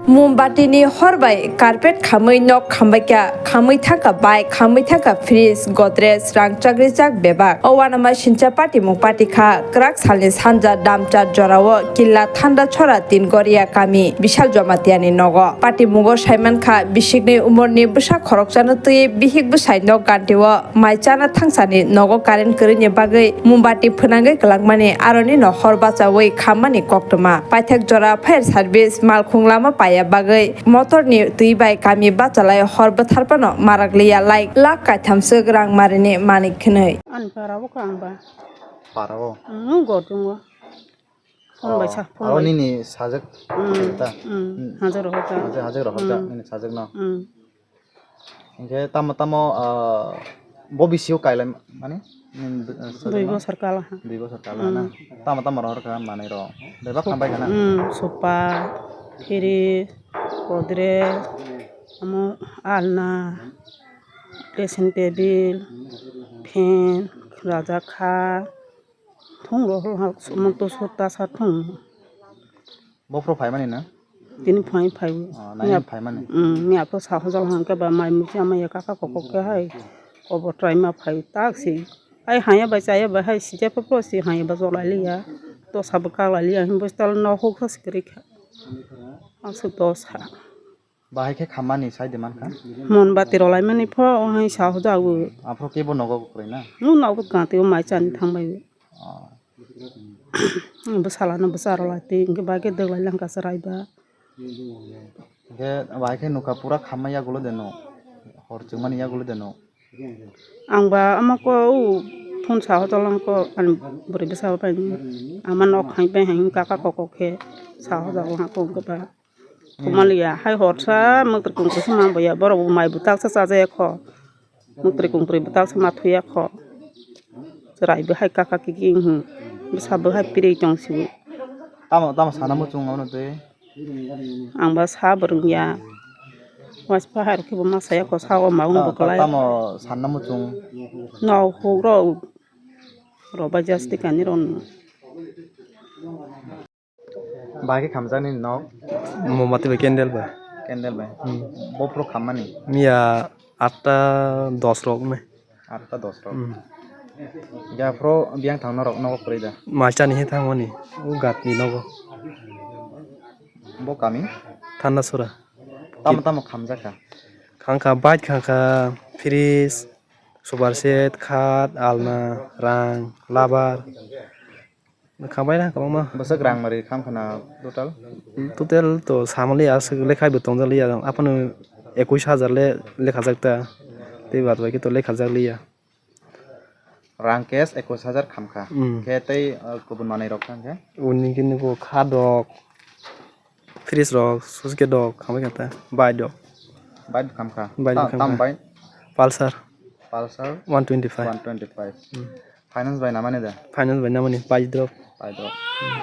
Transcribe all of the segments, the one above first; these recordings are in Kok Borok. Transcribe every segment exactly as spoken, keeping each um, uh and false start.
Mombati ni hor bai carpet khamwi nok khambaikha, khamwi thangkha bike, khamwi thangkha fridge, godrej, rang chakri chak bebak. O uanama sincha patimung patikha, kwrak salni sanja damchar jorao Killa Thanda Chora Tin Goria kami Bishal Jamatia ni nogo. Patimungo saimankha, bisikni umorni bwsa khoroksano twi bihik bwsai nok gantio mai chana thangsani nogo current kwrwini bagwi mombati phwnangwi kwlangmani, aroni no hor bachaui khammani koktwma. Paithak jora fire service malkhung lama paiya bagwi motorni twi bai kami bachalai hor bwtharphano marakliya, like lakh kaitham swk rang marini manik khwnwi. Ani para o kha ang ba. Para o? Ang gor tongo. Phone bai sa, phone bai. Nini sajak ta? Hmm, hajak rohorjak. Hajak, hajak rohorjak, hmm, nini sajak no? Hmm. Hingke tamo, tamo, ah, bo bisio kailai mani? Nini, ah, sajak no? Dui bosor kala ha. Dui bosor kala na? Hmm. Tamo, tamo rohor kha manwi rok. Bebak hambai khana? Hmm, sofa, fridge, godrej, amo alna, dressing table, fan, rajakha, Thung rok hol hal sumuk to sut ta sa thung. Bophro phaimani na? Tini phai phai. Oh, nai phai mani. Hmm, mi apo sa hojal hang ke ba mai musi ama ya kaka kokok ke hai. Kobo trai ma phai tak si. Ai haya ba chaya ba hai si je popro si haya ba jolai liya. To sa ba kalai liya hin bostal no huk sa sikri kha. Asuk dos ha. Bahai khe khammani sai de mankha? Mon bati rwlaimani pho, o hai sa hojago. Aphro kebo nogo kwrwi na? Nung nogo kanti o mai chani thangbai. Oh. Bwsala no bwsa rwlai twi, hwnkhe bahai khe dwglai langkha chwrai ba. Hwnkhe bahai khe nukha pura khamma yagulo de no? Hor chwngmani yagulo de no? Ang ba ama ko o phone sa hojalang ko ani bwrwi bwsa bai ama nok hai bai hai kaka kokok khe sa hojago ha ko hwnkhe ba. Kumaliya hai horsa mwtwrwi kungtwi se ma boya, borok bo mai bwtak se chajaya kho, mwtwrwi kungtwi bwtak se ma thuya kho, chwrai bo hai kaka kiki wng, bwsa bo hai pirwi tong sio. Tamo, tamo sana muchung ono twi? Ang ba sa bo rwngya, waisa hai rok khe bo ma saya kho, sa o ma wng bo kwlai. Tamo sana muchung? No huk rok, rok bai jasti kani rok no. Bahai khe khamjak nini nok? Mombati bai candle bai. Candle bai? Hmm. Bophro khammani? Miya atta dos rok wngnai. Atta dos rok? Hmm. Hwnkhe aphro biyang thang norok nogo kwrwi da? Mai chani he thangmani, o gatni nogo. Bo kami? Thandasora. Tamo tamo khamjak kha? Khangkha bike, khangkha fridge, sofa set, khat, alna, rang, labar. Khambai na kwbangma. Bwswk rang mari kham khana total? Total to samali aswk lekhai bo tongjak liya, aphano ekush hajar le lekhajak ta, tei baad bai khe to lekhajak liya. Rang cash ekush hajar khamkha. Hmm. Khe tei, uh, kubun manwi rok kha khe? Uni khe nugo khat rok, fridge rok, switch gate rok khambai kha ta, bike rok. Bike khamkha? Bike ta-, khamkha. Tam bike? Pulsar. Pulsar? One twenty five. One twenty five. Hmm. Finance bai namani da? Finance bai namani, pai drop. Pai drop. Hmm.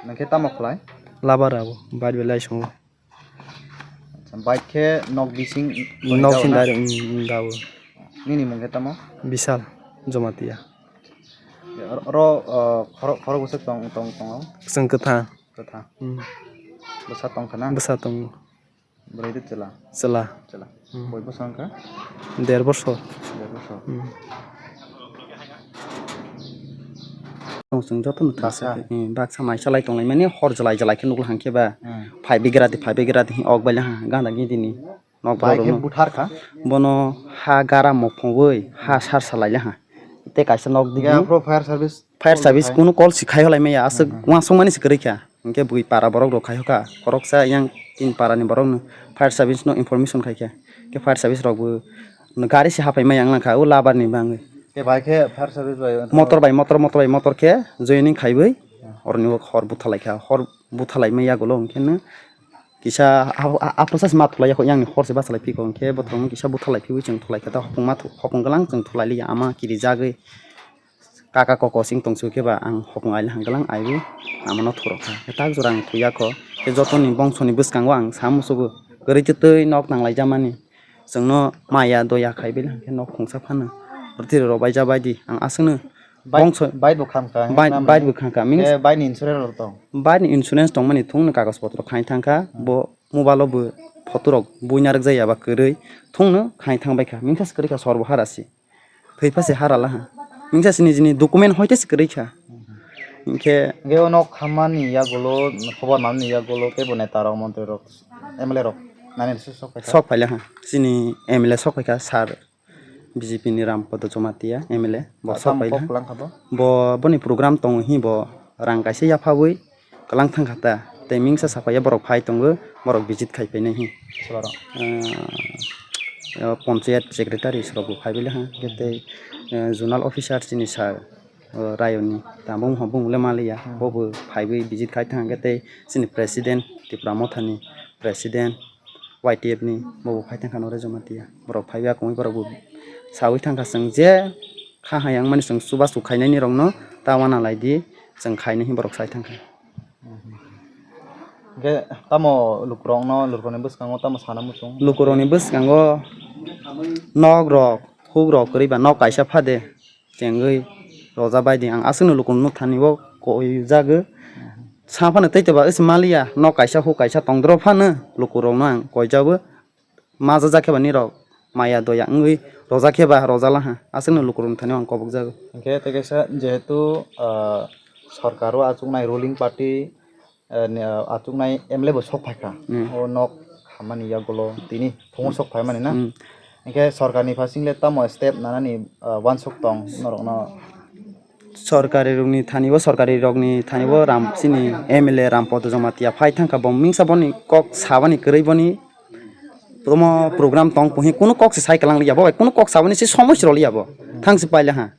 Nang khe tamo khlai? Labar abo, bike bai lai songo. Acha, bike khe nok bising? Nok sing direct, mm, mm, dabo. Nini mung khe tamo? Bishal Jamatia. Ro, ro, uh, khorok, khorok bwswk tong, tong, tongo? Chwng kwthang. Kwthang. Mm. Bwsa tong khana? Bwsa tongo. Bwrwi de chwla? Chwla. Chwla. Hmm. Boi bwsa wngkha? Der bosor. Der bosor. Hmm. Chwng jotono baksa, baksa khe, hmm, baksa mai chalai tonglaimani hor jwlai jwlai khe nukla hwnkhe ba. Hmm. Phaibigra di, phaibigra di, ok baila ha, gana gini dini. Nok bai khe borokno buthar kha? Bono ha gara mopongwi, ha sar salai laha. Tei kaisa nok digi. Aphro fire service? Fire service kunu call si khai holai maya, aswk uansukmani se kwrwi kha. Hwnkhe bui para borok rok khai hoka, khoroksa yang tin para ni borok no fire service no information khai kha. Khe fire service rok bo gari se hapai maya wng kha, o labar ni bangwi. Khe bai khe fire service bai? Motor bai motor, motor bai motor khe joining khaiwi oroni o hor buthalai kha. Hor buthalai maya gulo hwnkhe no kisa a-, a-, aphuru sa se ma thulai ya kho, yang ni hor se bachalai phi kho, hwnkhe bothorong kisa buthalai phiwi chwng thulai kha ta, hopong ma thu-, hopong gwnang chwng thulai liya, ama kirijagwi. Kaka koko sing tong su khe ba ang hopong aile hang gwnang aiwi amano thurok kha. Khe tak jora ang thuya kho. Khe joto ni bongso ni bwskango ang sa musugo kwrwi twi twi nok nang lai jamani. Chwngno maya doya khai bile hwnkhe nok khungsa phano rwtwi rwbai ja bai di. Ang aswkno Bike, bongso bike bo kham kha, bike, khna bike mani. Bo kham kha. Means, eh, bike ni insurance rok tong? Bike ni insurance tongmani thung no kagoj potro khai thang kha. Hmm. Bo mobile o bo photo rok buina rwk jaya ba kwrwi thung no khai thang bai kha. Mingsa se kwrwi kha sor bo hara si. Thwi pha se hara la ha. Mingsa se nijini document hoi te se kwrwi kha. Hmm. Hinkhe hinkhe o nok khamani yagulo, khobor manani yagulo kebo neta rok, montri rok, M L A rok nani se sok phai kha? Sok phai la ha. Chini M L A sok phai kha, sir. B J P ni Rampada Jamatia M L A bo sok tamo phai la. Kok kwlang kha bo? Bo boni program tongo hi bo rang kaisa yaphawi kwlang thang kha ta. Tei mingsa saphaiya borok phai tongo, borok visit khai phainai hi. Soborok? Ah, Panchayat secretary sorok bo phai bai la ha. Khe tei, eh, zonal officer chini sir, oh, Rayoni tamo wngkha bumung le maliya. Hmm. Bo bo phaiwi visit khai thang khe tei chini president Tipra Mothani president Y T F ni bo bo phai thang kha Naresh Jamatia. Borok phai ya kongwi borok bo sawi thang kha chwng je kha hai yang mani chwng chubachu khainai ni rok no ta wana lai di chwng khainai hin borok sai thang kha. Hwnkhe tamo lukurok no lukurok ni bwskango tamo sana muchung? Lukurok ni bwskango nok rok huk rok kwrwi ba nok kaisa phade. Chengwi roja bai di ang aswkno lukurok nuk thani o koi jago. Sa phano tei teba wngsi maliya, nok kaisa huk kaisa tongdoro phano lukurokno ang koi jago. Maja jakhe ba nirok maya doya wngwi roja khe ba roja laha aswkno lukurok nuk thani o ang kobok jago. Hwnkhe tei kaisa jehetu, ah, sorkar o achuknai ruling party, eh, ni, ah, achuknai M L A bo sok phaikha. Hmm. O nok hamani yagulo tini phungo sok phaimani na. Hmm. Hinkhe sorkarni phasing le tamo step nanani, ah, wansuk tong norokno? Sorkari rokni thani bo, sorkari rokni thani bo ram, chini M L A Rampada Jamatia phai thangkha, bo mingsa boni kok sabani kwrwi boni promo program tong puhi kunu kok se sai kwlang liya bo bai, kunu kok sabani se somoi se rw liya bo. Thang se paile ha.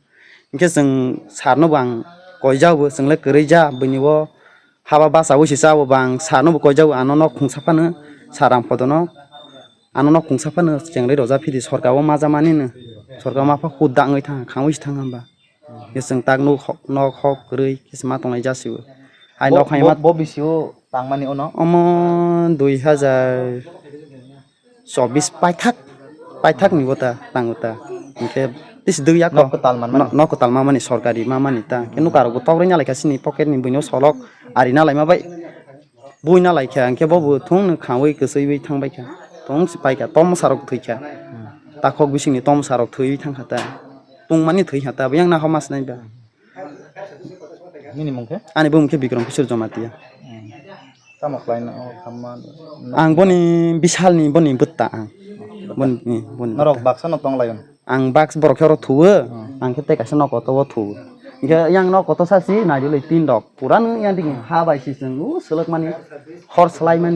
Hinkhe chwng sir no bo ang koi jago, chwng le kwrwi ja, bini bo haba bachaui se chao bo ang sir no bo koi jago, ano nok khungsa phano sir Rampada no, ano nok khungsa phano chengrwi roja phidi sorkar o ma ja mani no, sorkar ma pha hut da wngwi thang, khangwi se thang hamba. Hinkhe chwng tak nuk hok, nok hok kwrwi khe se ma tongnai ja se bo. Hai bo, nok hai bo, ma bo bisio tangmani ono? Omo dui hajar chobis paithak, paithak ni bo ta, tango ta. Hinkhe tisi dui yak. Nok kwtal manmani? No-, nok kwtal manmani, sorkari manmani ta. Hinkhe nukarok bo tok rwna lai kha chini pocket ni buino solok ari na lai ma bai. Buina lai kha, hinkhe bo bo thung no khangwi kwchwiwi thang bai kha. Tong si pai kha, tom sarok thwi kha. Takhok bising ni tom sarok thwiwi thang kha ta. Tungmani thwi kha ta, bo yang na homa sinai ba. Nini mung khe? Ani bumung khe Bikram Kishore Jamatia. Hmm. Tamo khlai no, o khamma no? Ang boni bisalni boni bwtta ang. Boni, boni norok bwtta. Baksa no tong lai no? Ang box borok khe oro thuo, hmm, ang khe tei kaisa nok kotor o thuo. Hinkhe yang nok kotor sa si nai di loi tin rok. Pura no yang digi ha bai si chwng, o, swlwk mani, hor swlai mani.